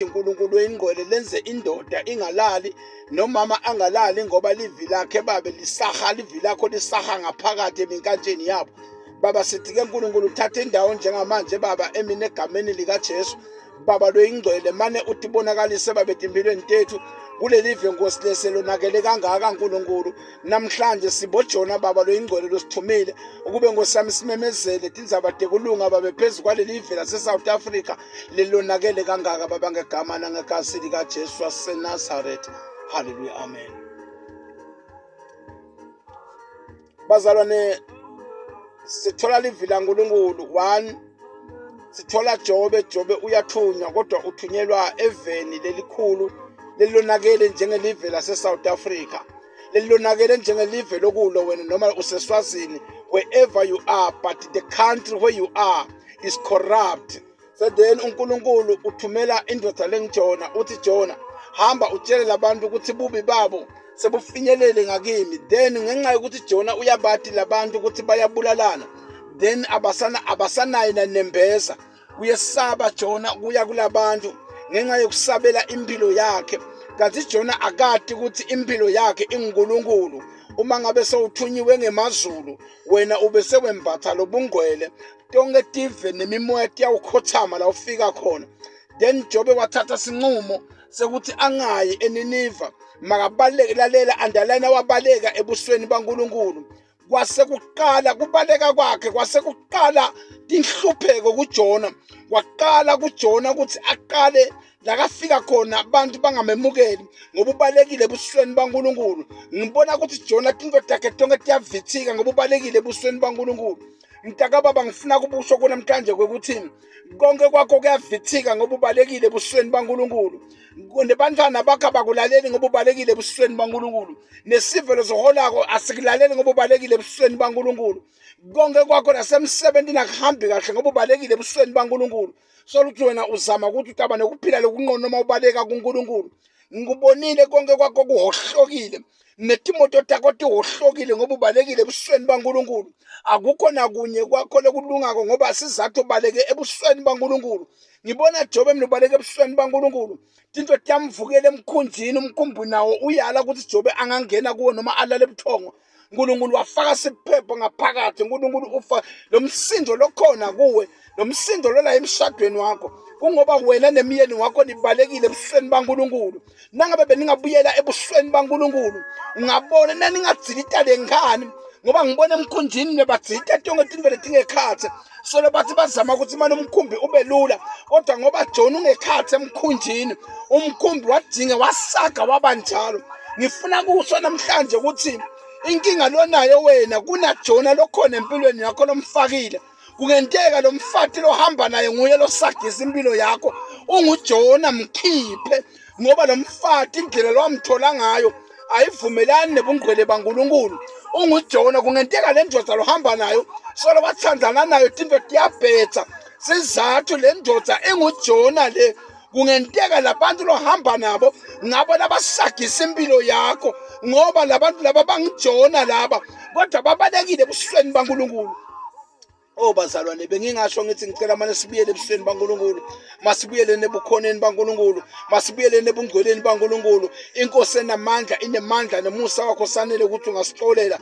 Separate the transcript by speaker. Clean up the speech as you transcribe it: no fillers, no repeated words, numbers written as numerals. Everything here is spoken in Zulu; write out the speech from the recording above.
Speaker 1: uNkulunkulu oyingcwele lenze indoda ingalali nomama angalali ngoba livi lakhe babe lisaha, livi lakho lisaha ngaphakathi eminkantsheni yabo. Baba, sithi ke uNkulunkulu uthatha indawo njengamanje baba, emini egameni likaJesu. Baba loyingcwele, mane utibonakalise babe etimpilweni tethu kuleli ve Nkosi leselonakele kangaka Nkulunkulu. Namhlanje sibojona baba loyingcwele losithumile ukube Nkosi yami simemezele tindzaba tekulunga babe phezu kwaleli ve lase-South Africa lelonakele kangaka baba, ngegama nangegazi likaJesu waseNazaretha. Haleluya, amen. Bazalwane, sithola livi laNkulunkulu 1, sithola Jobe. Jobe uyathunywa, kodwa uthunyelwa eveni lelikhulu lelonakele njengelive lase-South Africa, lelonakele njengelive lokulo wena noma useSwazini, wherever you are, but the country where you are is corrupt. So then uNkulunkulu uthumela indoda lengiJona, uthi, "Jona, hamba utshele labantu ukuthi bubi babo sebufinyelele ngakimi." Then ngenxa yokuthi Jona uyabati labantu ukuthi bayabulalana, then abasana abasanayo nanembeza. Uyesaba Jona kuya kulabantu ngenxa yokusabela impilo yakhe, kanti Jona akati ukuthi impilo yakhe inguNkulunkulu. Uma ngabe sewuthunyiwe ngemazulu, wena ube sewembatha lobungcwele, tonke tive nemimoya tiyawukhothama la ufika khona. Then Jobe wathatha sinqumo sekuthi angayi eNiniva, makabaleke. Lalela, underline, wabaleka ebusweni baNkulunkulu. Kwase kuqala kubaleka kwakhe, kwase kuqala tinhlupheko kuJona. Kwaqala kuJona ukuthi aqale lakafika khona abantu bangamemukeli ngoba ubalekile ebusweni baNkulunkulu. Ngibona ukuthi Jona tinto takhe tonke tiyavithika ngoba ubalekile ebusweni baNkulunkulu. Mntakababa, ngifuna kubusho kunamhlanje kwekuthi konke kwakho kuyavithika ngoba ubalekile ebusweni baNkulunkulu. Nebantwana bakho abakulaleli ngoba ubalekile ebusweni baNkulunkulu. Nesive loziholako asikulaleli ngoba ubalekile ebusweni baNkulunkulu. Konke kwakho nasemsebentini akuhambi kahle ngoba ubalekile ebusweni baNkulunkulu. Soluthi wena uzama ukuthi utaba nokuphila lokunqono noma ubaleka kuNkulunkulu. Ngikubonile konke kwakho kuhohlokile, netimoto takho tihohlokile ngoba ubalekile ebusweni baNkulunkulu. Akukho nakunye kwakho lokulungako ngoba sizathu ubaleke ebusweni baNkulunkulu. Ngibona Jobe mina ubaleke ebusweni baNkulunkulu, tinto tiyamvukela emkhunjini, umkhumbi nawo uyala ukuthi Jobe angangena kuwo noma alale ebuthongo. uNkulunkulu wafaka siphepho ngaphakathi. uNkulunkulu ufa lo msindo lokhona kuwe, lo msindo lola emshadweni wakho, kungoba wena nemyeni wakho nibalekile ebusweni baNkulunkulu. Nangabe beningabuyela ebusweni baNkulunkulu, ungabona naningadzilita lenkani, ngoba ngibona emkhunjini nebadzilita tonke tintfo letingekhatsi, solo bathi bazama ukuthi mane umkhumbi ube lula, kodwa ngoba John ungekhatsi emkhunjini, umkhumbi wadinga wasaga waba njalo. Ngifuna kusho namhlanje ukuthi inkinga lonayo wena kunaJona lokhona empilweni yakho lomfakile. Kungenteka lo mfati lohamba naye nguye losagisa impilo yakho, unguJona, mkhiphe, ngoba lo mfati indlela lowamthola ngayo ayivumelani nebungcwele baNkulunkulu. UnguJona. Kungenteka le ndoda lohamba nayo solo wathandana nayo tinto tiyabhetha, sizathu le ndoda enguJona le. Kungenteka labantu lohamba nabo ngabo labasagisa impilo yakho, ngoba labantu laba bangijona laba, kodwa babalekile ebusweni baNkulunkulu. Oh bazalwane, bengingasho ngithi ngicela mane sibuyele ebusweni baNkulunkulu, masibuyele nebukhoneni baNkulunkulu, masibuyele nebungcweleni baNkulunkulu. Inkosi enamandla inemandla, nomusa wakho sanele ukuthi ungasixolela.